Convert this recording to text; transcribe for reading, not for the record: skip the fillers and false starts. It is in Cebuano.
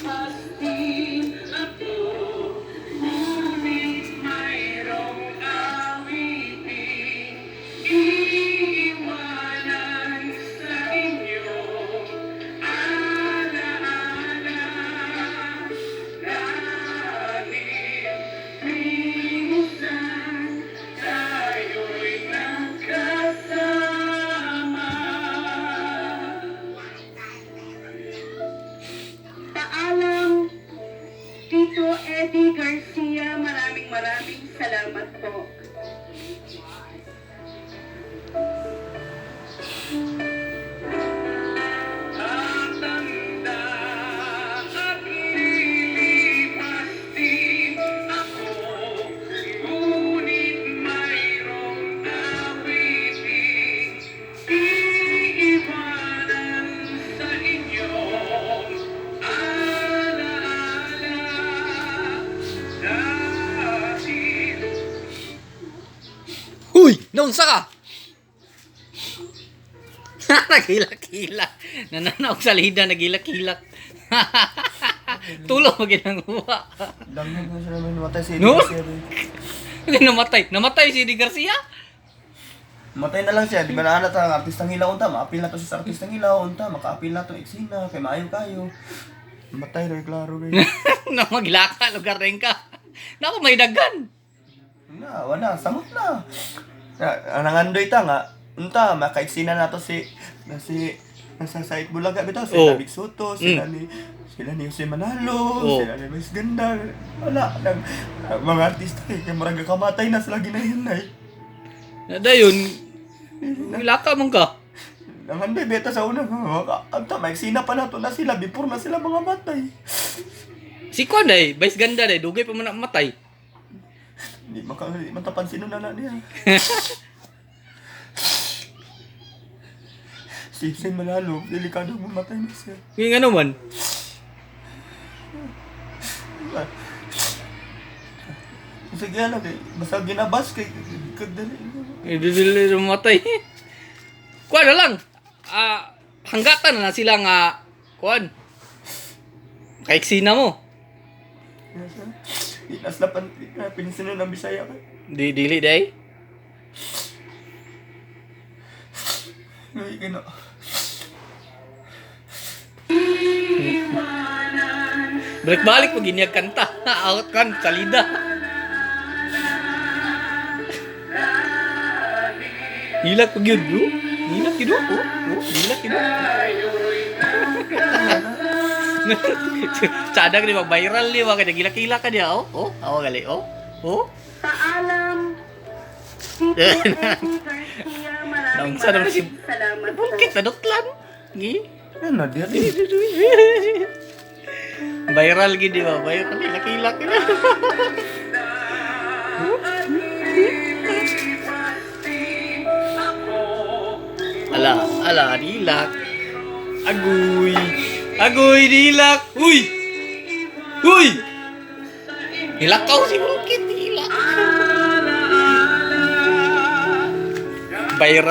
At din ako, ngunit mayroong awitin iiwanan sa inyong alaala. Dahil minsan tayo'y nagkasama. Paalam, Tito Eddie Garcia, maraming maraming salamat po. Tatanda at lilipas din ako, ngunit mayroong awitin iiwanan sa inyong alaala. Dahil Huy! Naunsa ka? Nagilak-hilak. Nananaog sa lida, nagilak-hilak. Tulog mo ginanguha. Dami na sila may namatay si No? Eddie Garcia. Hindi namatay. Namatay si Eddie Garcia? Matay na lang siya, di ba na ang artistang hilaw unta, maapil na to siya sa artistang hilaw unta, makaapil na to eksena, kay maayo kayo. Matay ro klaro kay. Na maglaka, lugar rin ka. Naku, may daggan. Na, wala, samot na. Na, nangandoy ta nga, unta, makaeksena na to si, na si, nasa Sait Bulaga bitaw, sila Oh. Big Soto, sila ni, sila ni Jose Manalo, sila ni Luis Ganda, wala, nang, ang mga artista kay, kay murag kamatay na sila ginahinay. Na dayon, Ilaka man ka. Nangandoy beta sa una, mga, anta, maeksena pa na to na sila, before na sila mga matay. Si Kwan day, Vice Ganda day, dugay pa man na matay. Hindi maka di man tapansin na niya. Si Jose Manalo, delikado mamatay na siya. Yung ano man. Sige lang kay basta ginabas kay kagdali. Eh, dili matay. Kuan na lang. Ah, hanggatan na sila nga kuan. Kaiksina mo. Di nas na pan pinsinon ang Bisaya kay. Di dili day. Luhi kay na. Balik-balik pag ginyag kanta. Out kan salida. Hilak pag yun, bro. Hilak yun, oh. Oh, hilak yun. Sadag di ba viral di ba kaya gilak-gilak ka niya, oh. Oh, awa gali, oh. Oh. Paalam, Tito Eddie Garcia, maraming Naunsa naman si maraming salamat po. Bukit na dutlan. Gi. Ano di Viral gid di ba? Viral hilak-hilak. Lilipas din ako. Ala, ala, dilak. Agoy. Agoy, dilak. Uy! Uy! Hilakaw si Bukit, hilak. Viral.